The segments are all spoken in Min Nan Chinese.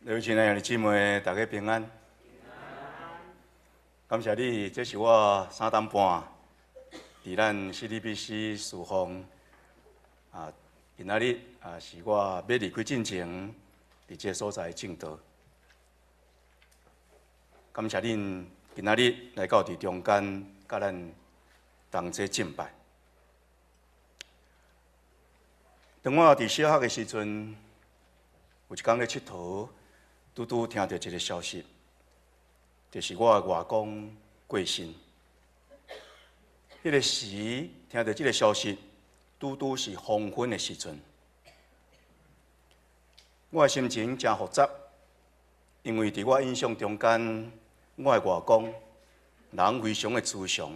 各位親愛的姊妹，大家平安。感謝你，這是我3冬半，佇咱 CTBC 事奉啊，今仔日啊是我欲離開進前，佇這个所在證道。感謝恁今仔日來到佇中間，佮咱同齊敬拜。當我佇小學的時陣，有一工咧𨑨迌，拄拄聽著一个消息，就是我的外公過身。彼个時聽著這个消息，拄拄是黃昏的時陣，我的心情誠複雜，因為佇我印象中間，我的外公人非常的慈祥，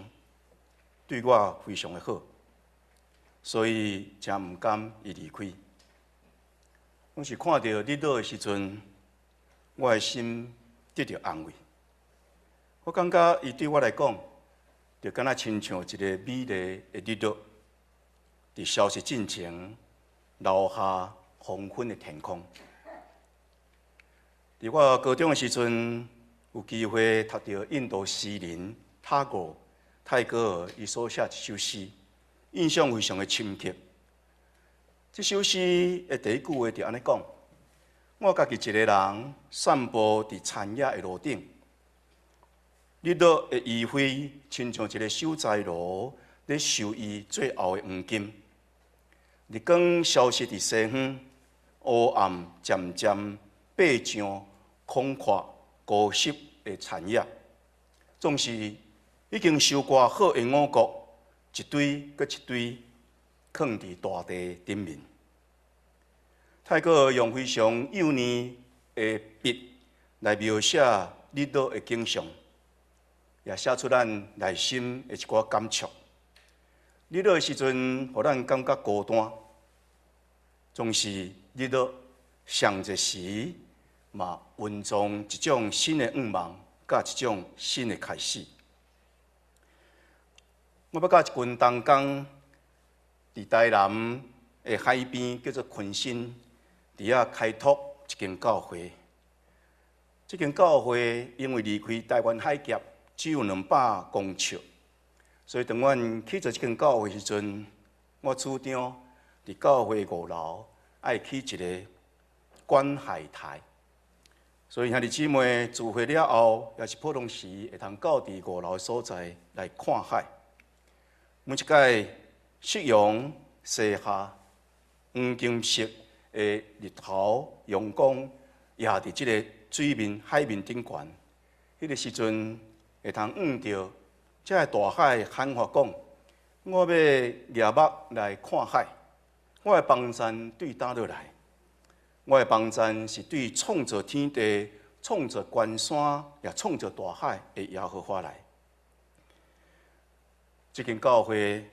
對我非常的好，所以誠毋甘伊離開。當時看著日落的時陣，我的心得著安慰。我感覺伊對我來講，就敢若親像一個美麗的日落，佇消失進前留下黃昏的天空。佇我高中的時陣，有機會讀著印度詩人塔戈泰戈爾伊所寫一首詩，印象非常的深刻。這首詩的第一句話就按呢講：我家己一個人散步佇田野的路頂，日落的餘暉親像一個守財奴咧收伊最後的黃金。日光消失佇西方，烏暗漸漸爬上廣闊枯濕的田野，總是已經收割好的五穀，一堆閣一堆，囥佇大地頂面。泰戈爾用非常幼膩的筆來描寫日落的景象，也寫出咱內心的一寡感觸。日落的時陣，予咱感覺孤單，總是日落上一時，嘛蘊藏一種新的願望，佮一種新的開始。我捌佮一群同工佇台南的海邊，叫做坤新，佇遐開拓一間教會。這間教會因為離開台灣海峽只有200公尺，所以當阮去做這間教會時陣，我主張佇教會五樓愛起一個觀海台。所以兄弟姊妹聚會了後，抑是普通時會通到佇五樓的所在來看海。每一擺夕陽西下，黃金色的日頭陽光也佇這个水面海面頂懸，彼个時陣會通望著這个大海喊話講：我欲舉目來看海，我的幫贊對佗落來？我的幫贊是對創造天地、創造關山，也創造大海的耶和華來。這間教會，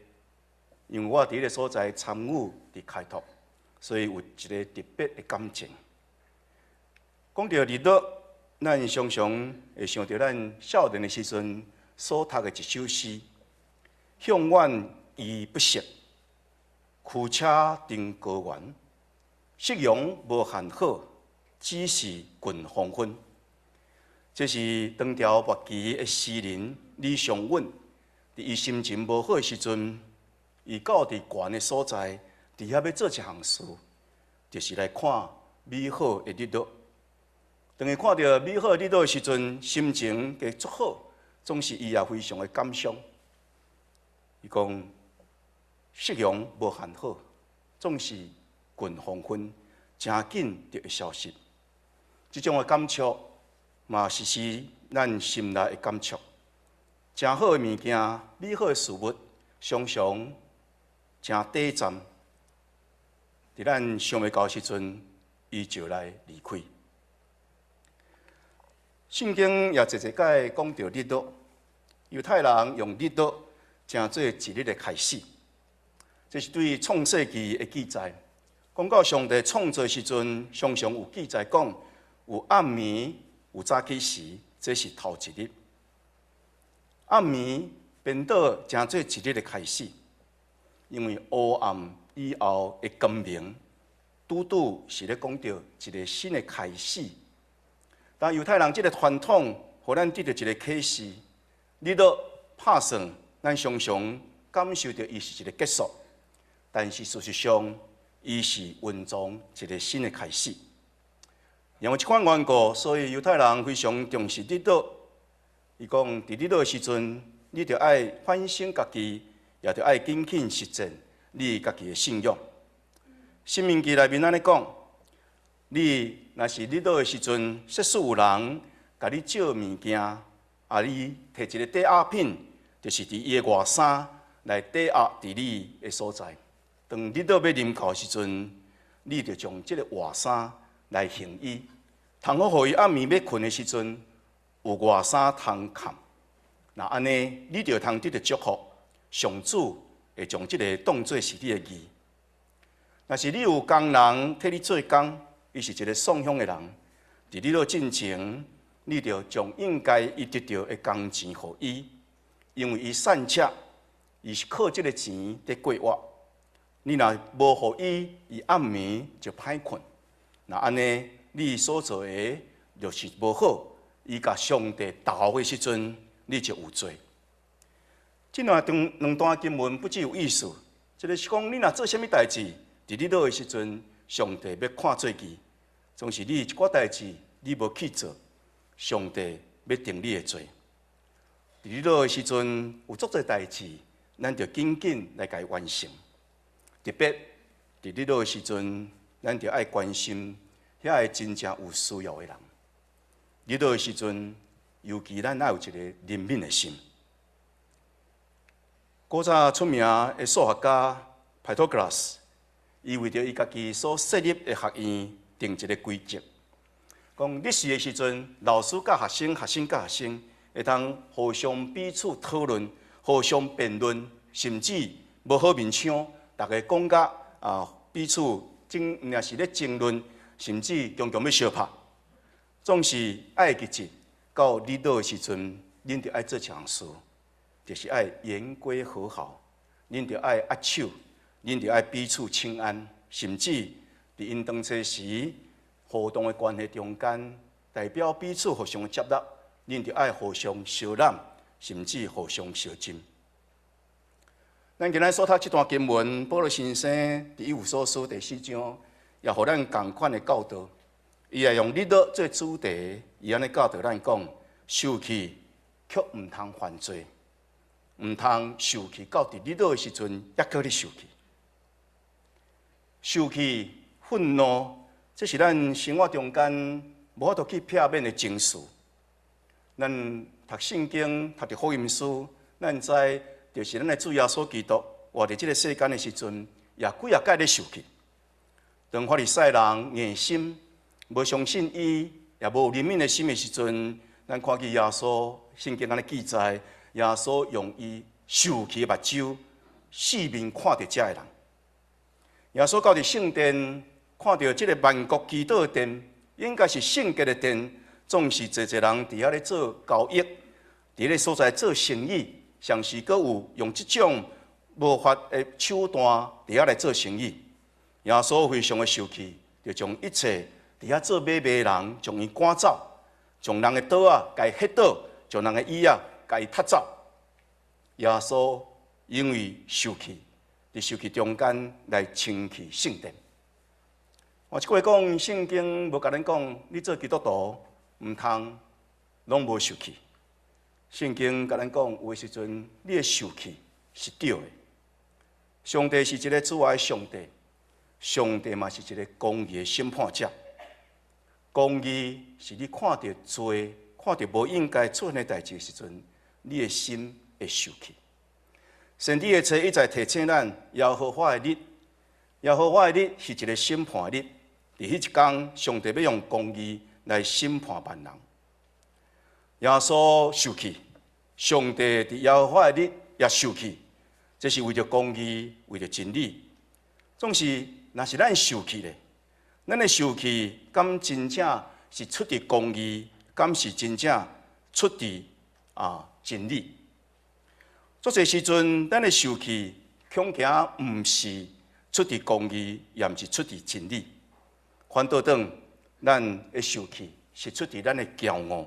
因為我佇彼个所在參與佇開拓，所以有一个特別的感情。講著日落，咱常常會想著咱少年的時陣所讀的一首詩：向遠而不息，驅車登高原，夕陽無限好，只是近黃昏。這是唐朝末期的詩人李商隱，佇伊心情無好的時陣，伊到佇懸的所在，佇遐欲做一項事，就是來看美好的日落。當伊看著美好的日落的時陣，心情會足好，總是伊也非常的感傷。伊講：夕陽無限好，總是近黃昏，誠緊就會消失。這種的感觸，嘛是是咱心內的感觸。誠好的物件，美好的事物，常常誠短暫。佇咱想袂到時陣，伊就來離開。聖經也濟濟擺講著日落，猶太人用日落成做一日的開始。這是對創世記的記載。講到上帝創造時陣，常常有記載講有暗暝，有早起時，這是頭一日。暗暝顛倒成做一日的開始，因為黑暗以後的光明，拄拄是咧講著一个新的開始。但猶太人這个傳統，予咱得著一个啟示：日落拍算，咱常常感受著伊是一个結束，但是事實上，伊是蘊藏一个新的開始。因為這款緣故，所以猶太人非常重視日落。伊講，佇日落的時陣，你著愛反省家己，也著愛緊緊實踐你家己的信仰。申命記內面按呢講：你若是日落的時陣，設使有人共你借物件，啊，你提一个抵押品，就是佇伊的外衫來抵押佇你的所在。當日落欲臨到的時陣，你就將這个外衫來還伊，通好予伊暗暝欲睏的時陣，有外衫通崁。若按呢，你就通得著祝福，上主會將這个當做是你的義。若是你有工人替你做工，伊是一个送饗的人，佇日落進前，你著將應該伊得著的工錢予伊，因為伊散赤，伊是靠這个錢佇過活。你若無予伊，伊暗暝就歹睏。若按呢，你所做的就是無好，伊共上帝鬥的時陣，你就有罪。這兩段經文不只有意思，一個是講你若做啥物代誌，佇日落的時陣，上帝欲看做義，總是你一寡代誌你無去做，上帝欲定你的罪。佇日落的時陣，有足濟代誌，咱著緊緊來共伊完成。特別佇日落的時陣，咱著愛關心遐个真正有需要的人。日落的時陣，尤其咱愛有一个憐憫的心。古早出名的數學家 Pythagoras，伊為著伊家己所設立的學院定一个規則，講日時的時陣，老師佮學生，學生佮學生會通互相彼此討論、互相辯論，甚至無好面腔，逐家講甲啊彼此爭，若是咧爭論，甚至強強欲相拍，總是愛記住，到日落的時陣，恁著愛做一項事，就是愛言歸和好，恁著愛握手，恁著愛彼此請安，甚至佇𪜶當初時互動的關係中間，代表彼此互相接納，恁著愛互相相攬，甚至互相相親。咱今仔所讀這段經文，保羅先生佇以弗所書第四章，也予咱仝款的教導。伊也用日落做主題，伊按呢教導咱講：受氣卻毋通犯罪，毋通受氣到佇日落的時陣，猶閣咧受氣。受氣、憤怒，這是咱生活中間無法度去避免的情緒。咱讀聖經、讀著福音書，咱知就是咱的主耶穌基督活佇這个世間的時陣，也幾仔擺咧受氣。當法利賽人硬心，無相信伊，也無憐憫的心的時陣，咱看見耶穌聖經按呢記載，耶穌用伊受氣的目睭，四面看著遮的人。耶穌到佇聖殿，看著這个萬國祈禱的殿，應該是聖潔的殿，總是濟濟人佇遐咧做交易，佇咧所在做生意，上時閣有用這種無法的手段佇遐來做生意。耶穌非常的受氣，就將一切佇遐做買賣的人，將伊趕走，將人的桌仔共伊彼倒，將人的椅仔共伊踢走。耶穌因為受氣，佇受氣中間來清氣聖殿。我這句話講，聖經無共咱講，你做基督徒毋通攏無受氣。聖經共咱講，有的時陣你的受氣是對的。上帝是一个慈愛的上帝，上帝嘛是一个公義的審判者。公義是你看著罪、看著無應該出現的代誌的時陣，你的心會受氣。先知的冊一再提醒咱，耶和華的日，耶和華的日是一个審判日。佇彼一工，上帝欲用公義來審判萬人。耶穌受氣，上帝佇耶和華的日也受氣，這是為著公義，為著真理。總是，若是咱受氣咧，咱的受氣敢真正是出佇公義，敢是真正出佇啊真理？足濟時陣，咱的受氣恐驚毋是出佇公義，也毋是出佇真理。反倒轉，咱的受氣是出佇咱的驕傲，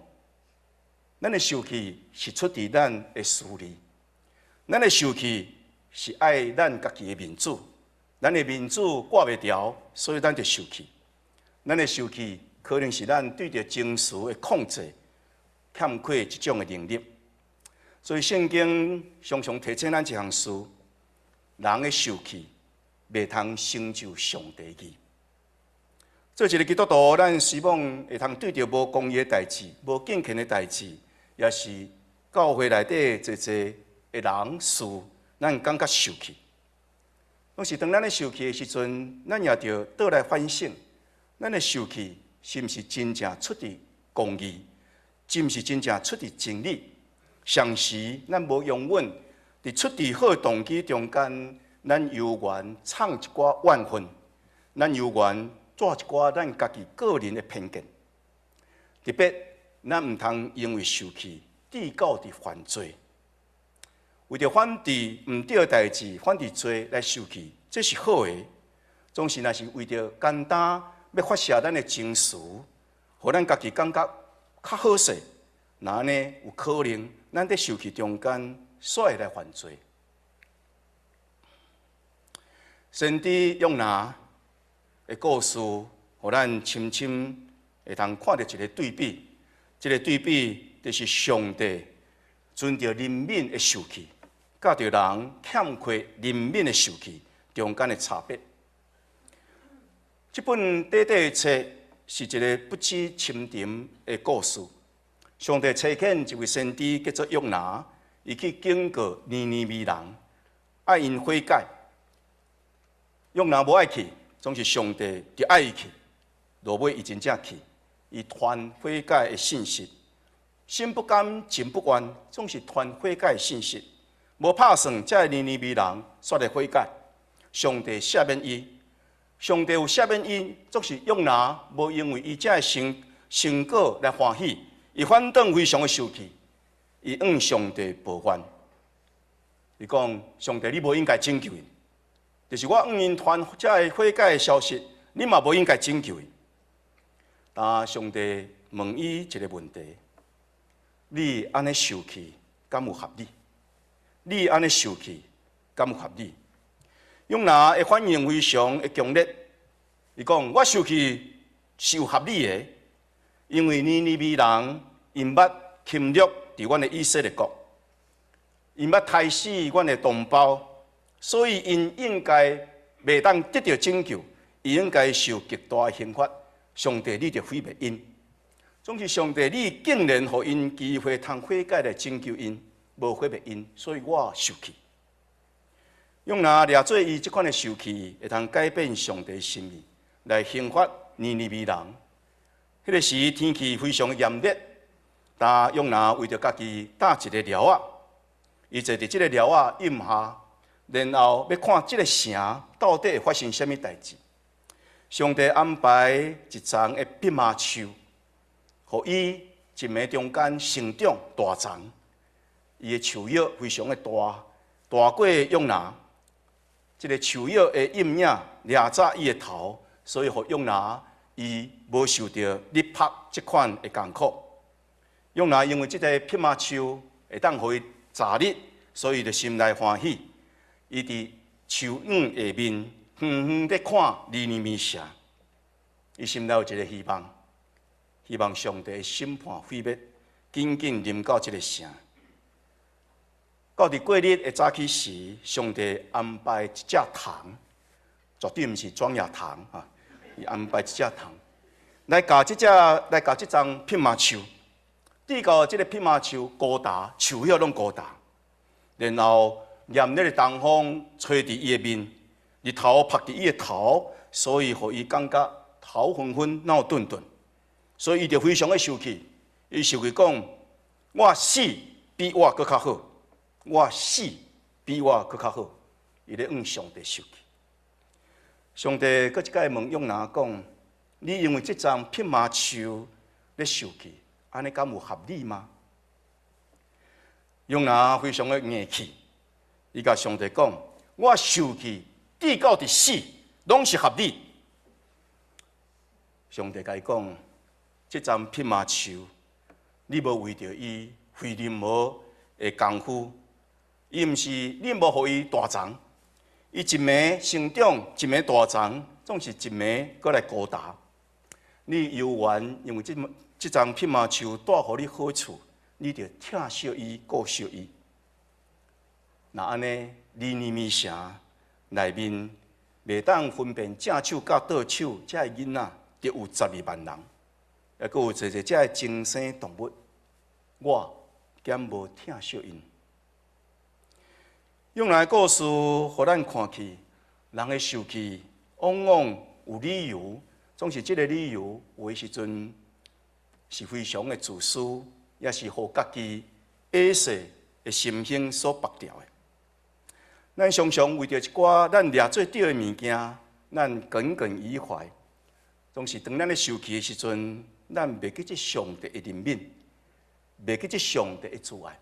咱的受氣是出佇咱的私利，咱的受氣是愛咱家己的面子，咱的面子掛袂牢，所以咱就受氣。咱的受氣可能是咱對著情緒的控制欠缺這種的能力，所以聖經常常提醒咱一項事：人的受氣袂通成就上帝義。做一个基督徒，咱希望會通對著無公義的代誌、無敬虔的代誌，抑是教會內底濟濟的人事，咱感覺受氣。攏是當咱咧受氣的時陣，咱也著倒來反省，咱的受氣是毋是真正出佇公義，是毋是真正出佇真理？常時咱無容忍佇出佇好動機中間，咱猶原藏一寡怨恨，咱猶原帶一寡咱家己個人的偏見。特別，咱毋通因為受氣，跌到佇犯罪。為著反對毋對的代誌，反對罪來受氣，這是好的。總是若是為著簡單欲發洩咱的情緒，予咱家己感覺較好勢，那按呢有可能咱佇受氣中間，煞會來犯罪。先知約拿的故事，予咱深深會通看著一个對比。這个對比就是上帝存著憐憫的受氣，佮著人欠缺憐憫的受氣中間的差別。這本短短的冊是一个不止深沉的故事。上帝差遣一位先知叫做約拿，伊去警告尼尼微人，愛𪜶悔改。約拿無愛去，總是上帝就愛伊去。落尾伊真正去，伊傳悔改的信息，心不甘情不願，總是傳悔改的信息。無拍算，這个尼尼微人煞來悔改，上帝赦免伊。上帝有赦免伊，總是約拿無因為伊這个成果來歡喜，伊反轉非常的受氣，伊向上帝抱怨。伊講：上帝，你無應該拯救𪜶，就是我向𪜶傳這个悔改的消息，你嘛無應該拯救𪜶。但上帝問伊一个問題：你按呢受氣，敢有合理？你按呢受氣，敢有合理？約拿的反應非常的強烈，伊講：我受氣是有合理的，因為尼尼微人𪜶捌侵略佇阮的以色列國，𪜶捌刣死阮的同胞，所以𪜶應該袂當得著拯救，伊應該受極大的刑罰。上帝，你著毀滅𪜶。總是上帝，你竟然予𪜶機會通悔改來拯救𪜶，無毀滅𪜶，所以我受氣。約拿掠做伊這款的受氣，會通改變上帝心意，來刑罰尼尼微人。彼个時天氣非常炎熱，但約拿為著家己搭一个寮仔，伊坐佇這个寮仔蔭下，然後欲看這个城到底會發生啥物代誌。上帝安排一叢的蓖麻樹，予伊一暝中間成長大叢，伊的樹葉非常的大，大過約拿。這个樹葉的陰影掠紮伊的頭，所以予約拿伊無受著日曝這款的艱苦。約拿因為這个蓖麻樹會當予伊遮日，所以就心內歡喜。伊佇樹蔭下面遠遠佇看尼尼微城，伊心內有一个希望，希望上帝審判毀滅，緊緊臨到這个城。到佇過日的早起時，上帝安排一隻蟲，絕對毋是莊亞蟲啊！伊安排一隻蟲來咬這叢蓖麻樹，直到這个蓖麻樹枯焦，樹葉攏枯焦，然後炎熱的東風吹佇伊的面，日頭曝佇伊的頭，所以予伊感覺頭昏昏、腦頓頓，所以伊就非常的受氣。伊受氣講：我死比活閣較好。我死比活閣較好，伊咧向上帝受氣。上帝閣一擺問約拿講：你因為這叢蓖麻樹咧受氣，按呢敢有合理嗎？約拿非常的硬氣，伊共上帝講：我受氣，直到佇死，攏是合理。上帝共伊講：這叢蓖麻樹，你無為著伊費任何的工夫，伊毋是你無予伊大叢，伊一暝成長，一暝大叢，總是一暝閣來孤焦。你猶原因為這叢蓖麻樹帶予你好處，你就疼惜伊、顧惜伊。若按呢，尼尼微城內面袂當分辨正手佮倒手，這个囡仔就有12萬人，抑閣有濟濟這个精生動物，我敢無疼惜𪜶？約拿的故事，予咱看去，人的受氣往往有理由，總是這个理由有的時陣是非常的自私，也是予家己矮細的心胸所縛牢的。咱常常為著一寡咱掠做對的物件，咱耿耿於懷。總是當咱咧受氣的時陣，咱袂記這上帝的憐憫，袂記這上帝的慈愛。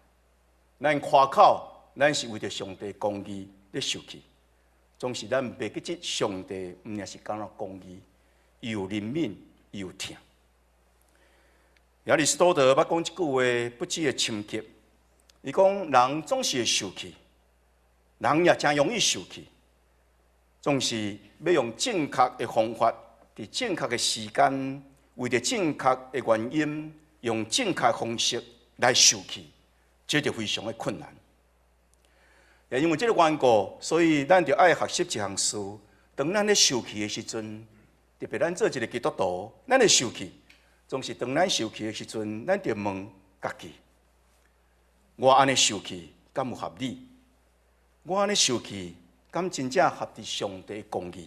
咱誇口，咱是為著上帝公義咧受氣，總是咱袂記這上帝毋但是敢若公義，伊有憐憫，伊有疼。亞里士多德捌講一句話，不止的深刻。伊講人總是會受氣。人也誠容易受氣，總是欲用正確的方法，佇正確的時間，為著正確的原因，用正確方式來受氣，這就非常的困難。也因為這个緣故，所以咱就愛學習一項事。當咱咧受氣的時陣，特別咱做一个基督徒，咱咧受氣，總是當咱受氣的時陣，咱就問家己：我按呢受氣，敢有合理？我按呢受氣，敢真正合佇上帝的公義？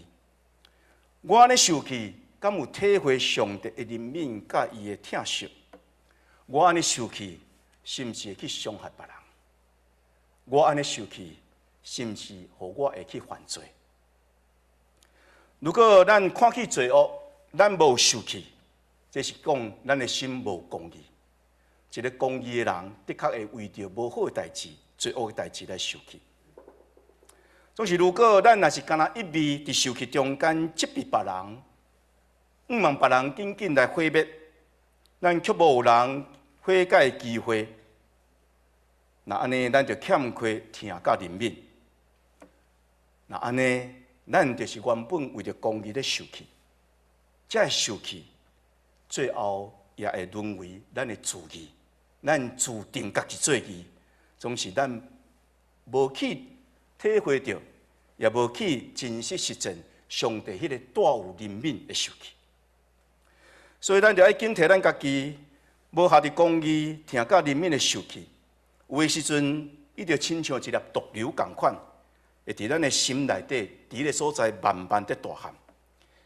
我按呢受氣，敢有體會上帝的憐憫佮伊的疼惜？我按呢受氣，是毋是會去傷害別人？我按呢受氣，是毋是予我會去犯罪？如果咱看見罪惡，咱無受氣，這是講咱的心無公義。一个公義的人，的確會為著無好的代誌、罪惡的代誌來受氣。總是如果咱若是干焦一味佇受氣中間責備別人，向望別人緊緊來毀滅，咱卻無予人悔改的機會，若按呢，咱就欠缺疼佮憐憫。若按呢，咱就是原本為著公義咧受氣，這个受氣最後也會淪為咱的自義，咱自定家己做義，總是咱無去體會著，也無去真實實踐上帝彼个帶有憐憫的受氣。所以咱就愛警惕咱家己，無合佇公義、疼佮憐憫的受氣，有的時陣，伊就親像一粒毒瘤仝款，會佇咱的心內底，佇彼个所在慢慢的大漢。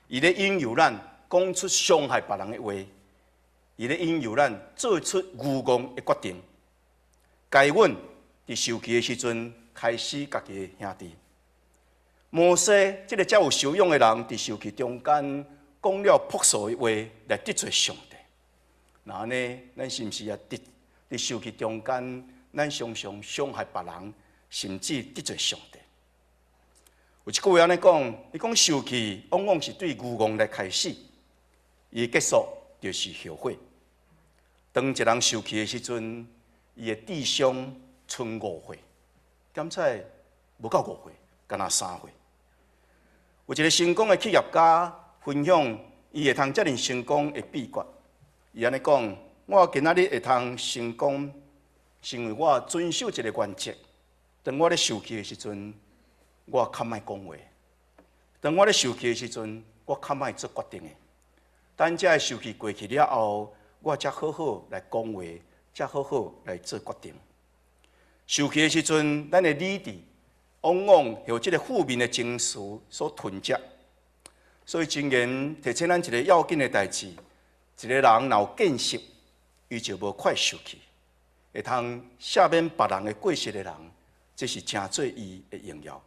伊咧引誘咱講出傷害別人的話，伊咧引誘咱做出愚戇的決定。該隱佇受氣的時陣，開死家己的兄弟。摩西這个遮有修養的人，佇受氣中間講了樸素的話來得罪上帝。若按呢，咱是毋是也佇受氣中間，咱常常傷害別人，甚至得罪上帝？有一句話按呢講，伊講受氣往往是對愚戇來開始，伊的結束就是後悔。當一個人受氣的時陣，伊的智商賰5歲，敢才無夠5歲，干焦3歲。有一个成功的企業家分享，伊會通遮爾成功的秘訣。伊按呢講：我今仔日會通成功，是因為我遵守一个原則。當我咧受氣的時陣，我較莫講話；當我咧受氣的時陣，我較莫做決定的。等這个受氣過去了後，我才好好來講話，才好好來做決定。受氣的時陣，咱的理智往往予這个負面的情緒所吞食。所以箴言提醒咱一个要緊的代誌：一个人若有見識，伊就無快受氣，會通赦免別人的過失的人，這是成做伊的榮耀。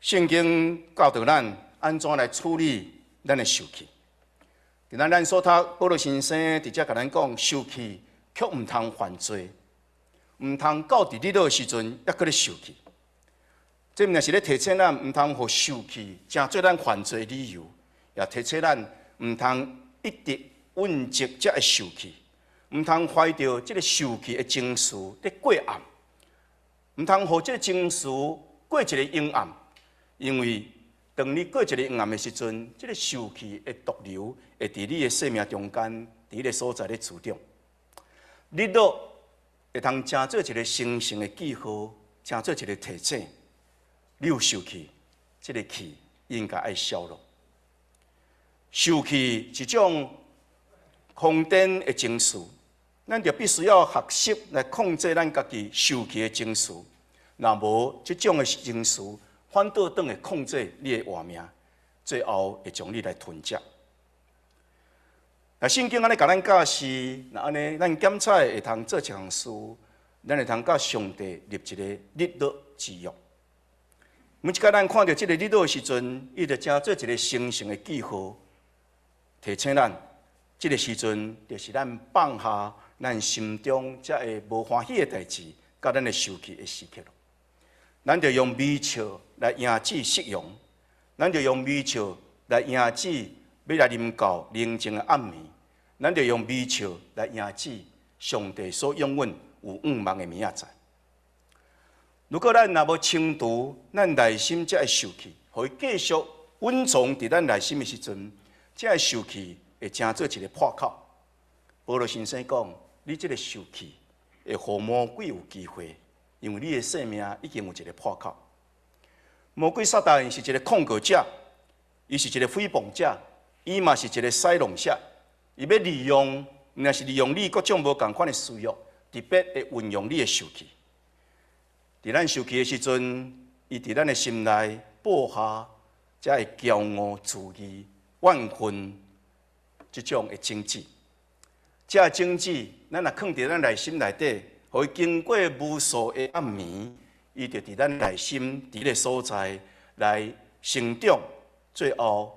聖經教導咱按怎來處理咱的受氣。今仔咱所讀保祿先生佇遮共咱講，受氣卻毋通犯罪，毋通到佇日落的時陣猶閣咧受氣。這毋但是咧提醒咱毋通予受氣成做咱犯罪的理由，也提醒咱毋通一直蘊積才會受氣，毋通懷著這个受氣的情緒咧過暗，毋通予這个情緒過一个昏暗，因為當你過一個昏暗的時陣，這个受氣的毒瘤會佇你的生命中間，佇彼个所在咧滋長。日落會通成做一个神聖的記號，成做一个提醒。你有受氣，這个氣應該愛消落。受氣是一種瘋癲的情緒，咱就必須要學習來控制咱家己受氣的情緒。若無這種的情緒，反倒轉會控制你的活命，最後會將你來吞食。若聖經按呢共咱教示，若按呢，咱檢採會通做一項事，咱會通佮上帝立一個日落之約。每一擺咱看著這个日落的時陣，伊就成做一个神聖的記號，提醒咱，這个時陣就是咱放下咱心中這个無歡喜的代誌，佮咱的受氣的時刻。咱就用微笑來迎接夕陽，咱就用微笑來迎接欲來臨到寧靜的暗暝，咱就用微笑來迎接上帝所應允有向望的明仔載。如果咱若無清除咱內心這个受氣，予伊繼續隱藏佇咱內心的時陣，這个受氣會成做一个破口。保羅先生講：你這个受氣會予魔鬼有機會，因為你的生命已經有一个破口。魔鬼撒旦是一个控告者，伊是一个誹謗者，伊嘛是一个使弄者。伊欲利用，毋是利用你各種無仝款的私欲，特別會運用你的受氣。佇咱受氣的時陣，伊佇咱的心內布下這个驕傲、自義、怨恨這種的種子。這个種子，咱若囥佇咱內心內底，予伊經過無數的暗暝，伊就佇咱內心佇彼个所在來成長，最後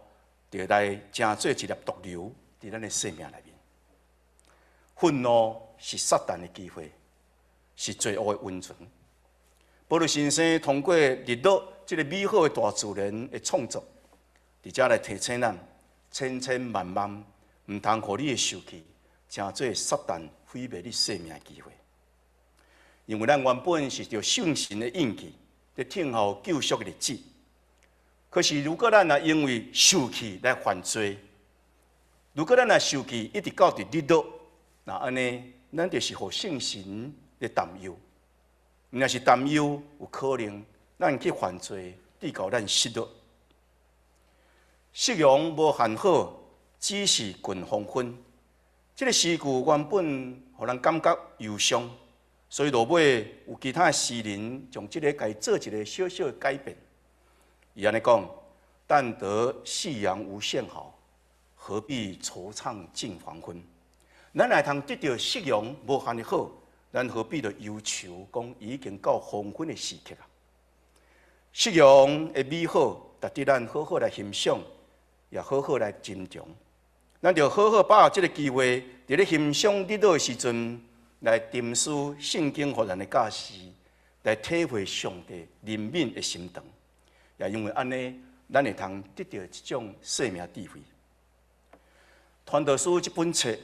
就來成做一粒毒瘤佇咱的生命內面。憤怒是撒旦的機會，是罪惡的溫床。保羅先生通過日落這个美好的大自然的創作，佇遮來提醒咱，千千萬萬毋通予你的受氣成做撒旦毀滅你生命的機會。因為咱原本是著聖神的印記，佇等候救贖的日子。可是如果咱若因為受氣來犯罪，如果咱若受氣一直到佇日落，那按呢，咱就是予聖神咧擔憂。若是擔憂，有可能咱去犯罪，直到咱失落。夕陽無限好，只是近黃昏。這个詩句原本予人感覺憂傷，所以落尾有其他的詩人將這个共伊做一个小小的改變。伊按呢講：但得夕陽無限好，何必惆悵近黃昏？咱會通得著夕陽無限的好，咱何必著憂愁？講已經到黃昏的時刻啊！夕陽的美好，值得咱好好來欣賞，也好好來珍重。咱著好好把握這个機會，佇咧欣賞日落的時陣，來沉思聖經予咱的教示，來體會上帝憐憫的心腸。也因為按呢，咱會通得著這種生命智慧。傳道書這本冊，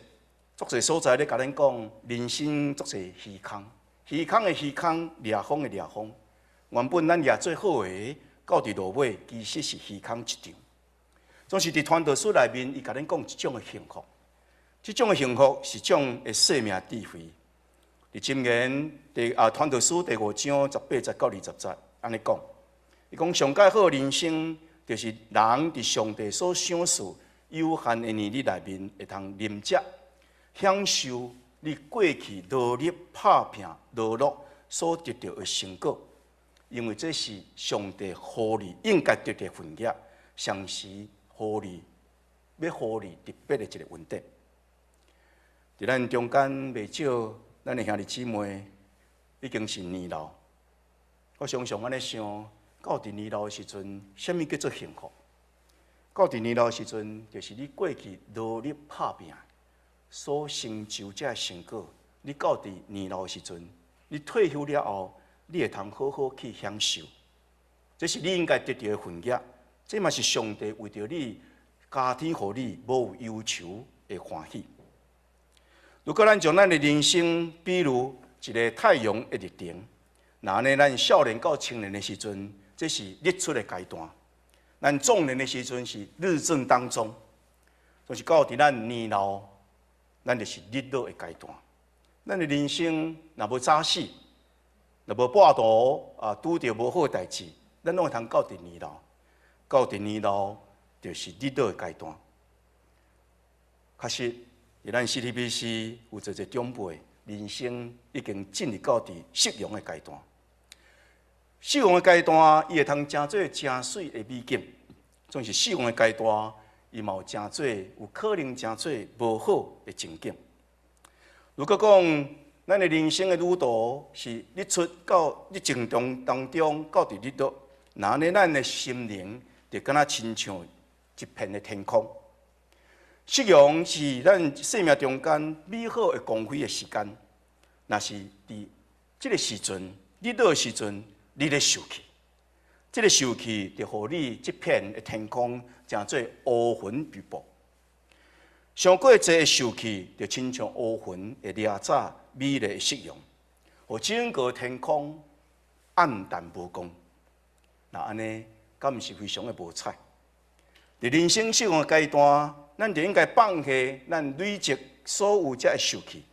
足濟所在咧，共咱講人生足濟虛空，虛空的虛空，掠風的掠風。原本咱掠做好的，到佇落尾其實是虛空一場。總是佇傳道書內面，伊共咱講一種的幸福，這種的幸福是一種的生命智慧。佇箴言第啊傳道書第五章18節到20節按呢講，伊講上蓋好的人生，就是人佇上帝所賞賜有限的年日內面，會通啉食，享受你過去努力拍拚勞碌所得著的成果，因為這是上帝予你應該得的份額，上時予你欲予你特別的一个恩典。佇咱中間袂少，咱的兄弟姊妹已經是年老。我常常按呢想，到佇年老的時陣，啥物叫做幸福？到佇年老的時陣，就是你過去努力拍拚所成就這个成果，你到佇年老的時陣，你退休了後，你會通好好去享受。這是你應該得著的份額，這嘛是上帝為著你加添予你無有憂愁的的歡喜。如果咱將咱的人生比如一个太陽的日程，若按呢咱少年到青年的時陣，這是日出的階段；咱壯年的時陣是日正當中，就是到佇咱年老，咱就是日落的階段。咱的人生若無早死，若無半途啊拄著無好的代誌，咱攏會通到佇年老，到佇年老就是日落的階段。確實，佇咱 CTBC 有濟濟長輩，人生已經進入到佇夕陽的階段。夕陽的階段，伊會通成做誠媠的美景；總是夕陽的階段，伊嘛有成做有可能成做無好的情景。如果講咱的人生的旅途是日出到日正中當中到佇日落，若按呢咱的心靈就敢若親像一片的天空。夕陽是咱生命中間美好的光輝的時間，若是佇這个時陣，日落的時陣，你咧受氣，這个受氣就予你這片的天空成做烏雲密佈。傷過濟的受氣，就親像烏雲會掠走美麗的夕陽，予整個天空暗淡無光。若按呢，敢毋是非常的無彩？佇人生夕陽的階段，咱就應該放下咱累積所有這个受氣，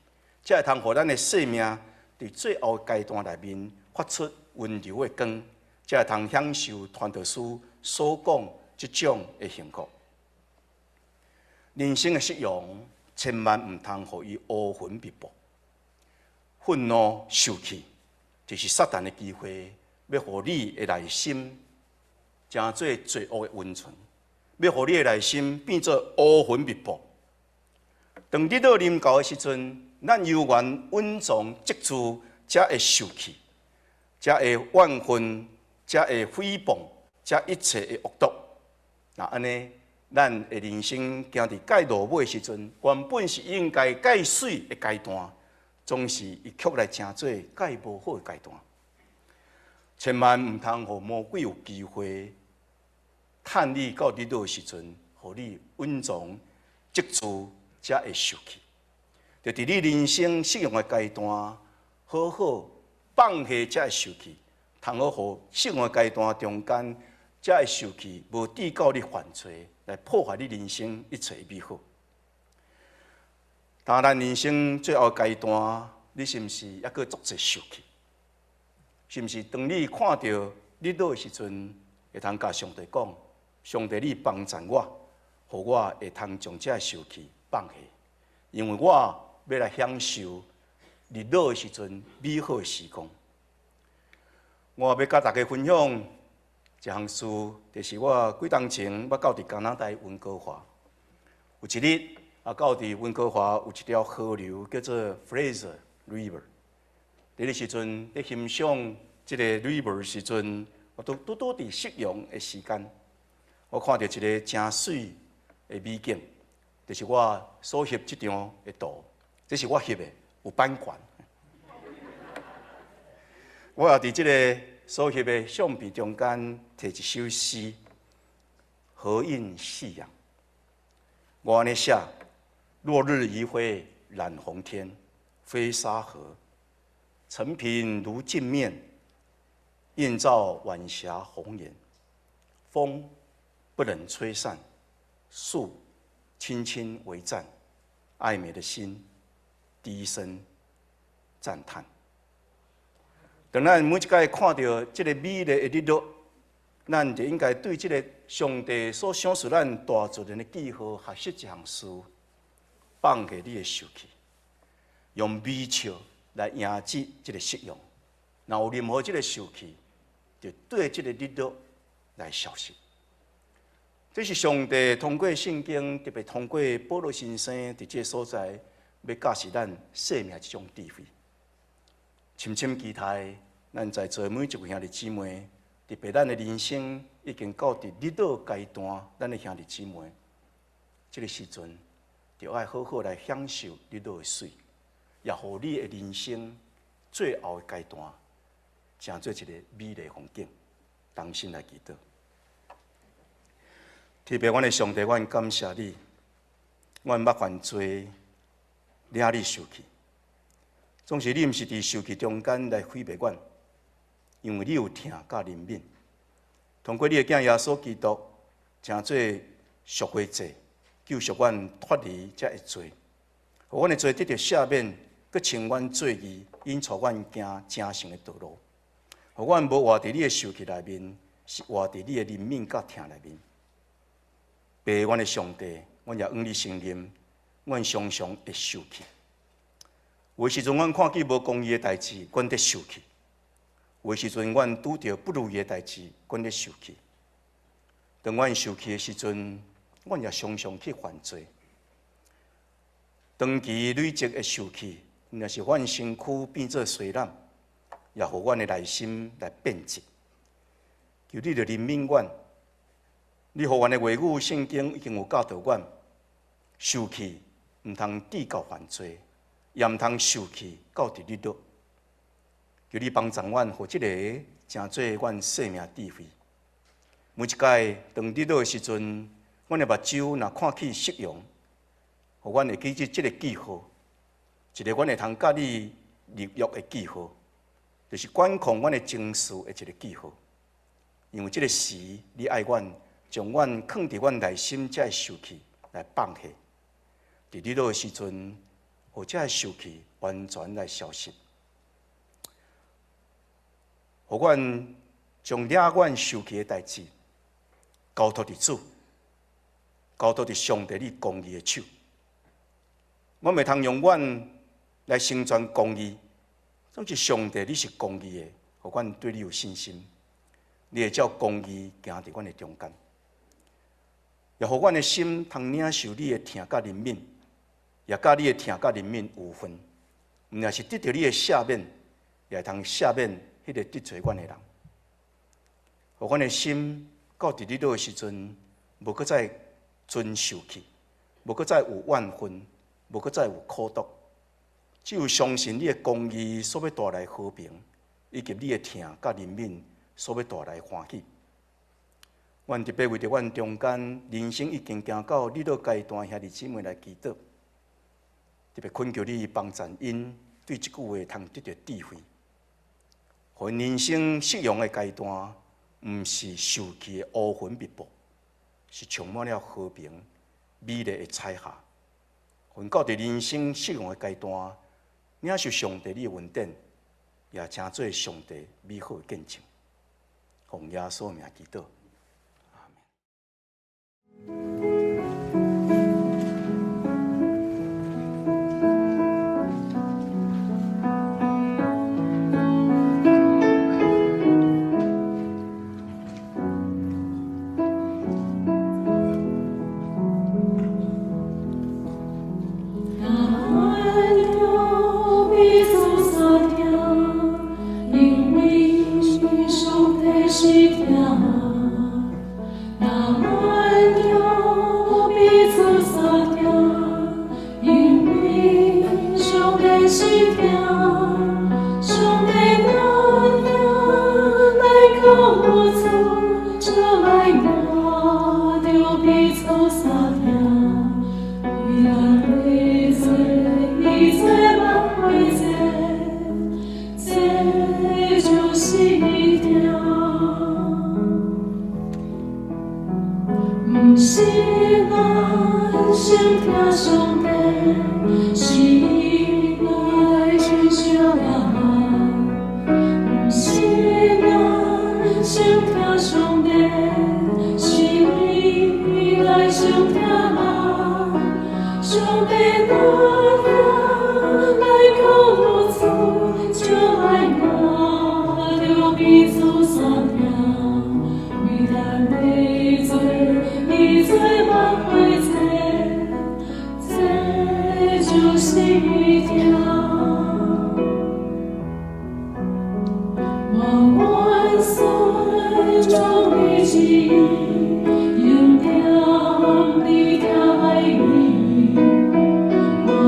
才會通予咱的生命佇最後階段內面發出溫柔的光，才會通享受傳道書所講這種的幸福。人生的夕陽，千萬毋通予伊烏雲密佈。憤怒、受氣，就是撒旦的機會，欲予你的內心成做罪惡的溫床，欲予你的內心變做烏雲密佈。當日落臨到的時陣，咱猶原隱藏積聚，才會受氣，才會怨恨，才會誹謗，這一切的惡毒。若按呢，咱的人生行佇蓋落尾的時陣，原本是應該蓋媠的階段，總是伊卻來成做蓋無好的階段。千萬毋通予魔鬼有機會，趁你到日落的時陣，予你隱藏積聚，才會受氣。就佇你人生夕陽的階段，好好放下才會受氣，通好予夕陽的階段中間，才會受氣，無至到你犯罪，來破壞你人生一切美好。當咱人生最後階段，你是毋是猶閣足濟受氣？是毋是當你看著日落的時陣，會通共上帝講：上帝，你幫贊我，予我會通將這个受氣放下，因為我欲來享受日落的時陣美好的時光。我欲共大家分享一項事，就是我幾冬前捌到佇加拿大溫哥華，有一日啊，到佇溫哥華有一條河流叫做 Fraser River。佇彼時陣，咧欣賞這个 river 時陣，我都拄拄佇夕陽的時間，我看著一个誠媠的美景，就是我所翕這張的圖，這是我翕的，有版權。我也佇這个所翕的相片中間，提一首詩《荷映夕陽》。我按呢寫：落日餘暉染紅天，飛沙河，澄平如鏡面，映照晚霞紅顏。風不忍吹散，樹輕輕微顫，愛美的心低聲讚嘆。當咱每一擺看著這个美麗的日落，咱就應該對這个上帝所賞賜咱大自然的記號學習一項事，放下你的受氣，用微笑來迎接這个夕陽。若有任何這个受氣，就綴這个日落來消失。這是上帝通過聖經，特別通過保羅先生佇這个所在，欲教示咱生命這種智慧。深深期待咱在座每一位兄弟姊妹，特別咱的人生已經到佇日落階段，咱的兄弟姊妹，這个時陣就愛好好來享受日落的媠，也予你的人生最後的階段，成做一个美麗風景。同心來祈禱。特別，阮的上帝，阮感謝你，阮捌犯罪，惹你受氣。總是你毋是佇受氣中間來毀滅阮，因為你有疼佮憐憫。通過你的囝耶穌基督，成做贖回祭，救贖阮脫離這个罪，予阮的罪得著赦免，閣稱阮做義，引導阮行成聖的道路。予阮無活佇你的受氣內面，是活佇你的憐憫佮疼內面。父，阮的上帝，阮也向你承認，阮常常會受氣。有的時陣，阮看見無公義的代誌，阮咧受氣；有的時陣，阮拄著不如意的代誌，阮咧受氣。當阮受氣的時陣，阮也常常去犯罪。長期累積的受氣，若是阮身軀變做衰老，也予阮的內心來變質。求你著憐憫阮，你予阮的話語聖經已經有教導阮，受氣毋通致到犯罪，也毋通受氣到佇日落。求你幫助阮，予這个成做阮生命智慧。每一擺當日落的時陣，阮的目睭若看去夕陽，予阮會記住這个記號，一个阮會通佮你立約的記號，就是管控阮的情緒的一个記號。因為這个時，你愛阮，將阮囥佇阮內心這个受氣來放下。佇日落的時陣，予這个受氣完全來消失，予阮將惹阮受氣的代誌交託佇主，交託佇上帝你公義的手。阮袂通用阮來成全公義，總是上帝你是公義的，予阮對你有信心，你會照公義行佇阮的中間，也予阮的心通領受你的疼佮憐憫，也佮你的疼佮憐憫有份，毋但是得著你的赦免，也會通赦免彼个得罪阮的人。予阮的心到佇日落的時陣，無閣再存受氣，無閣再有怨恨，無閣再有苦毒，只有相信你的公義所欲帶來和平，以及你的疼佮憐憫所欲帶來歡喜。阮特別為著阮中間人生已經行到日落階段兄弟姊妹來祈禱，特別懇求你幫贊𪜶對這句話通得著智慧，予𪜶人生夕陽的階段，毋是受氣的烏雲密布，是充滿了和平、美麗的彩霞。予𪜶到佇人生夕陽的階段，領受上帝你的恩典，也成做上帝美好的見證。奉耶穌名祈禱，阿們。 我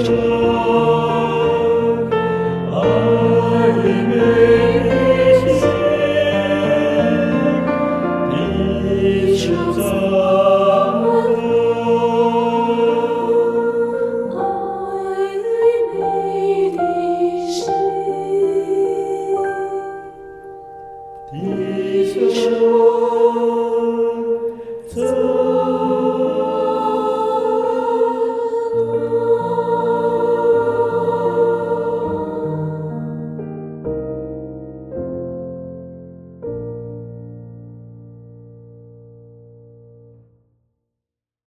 上。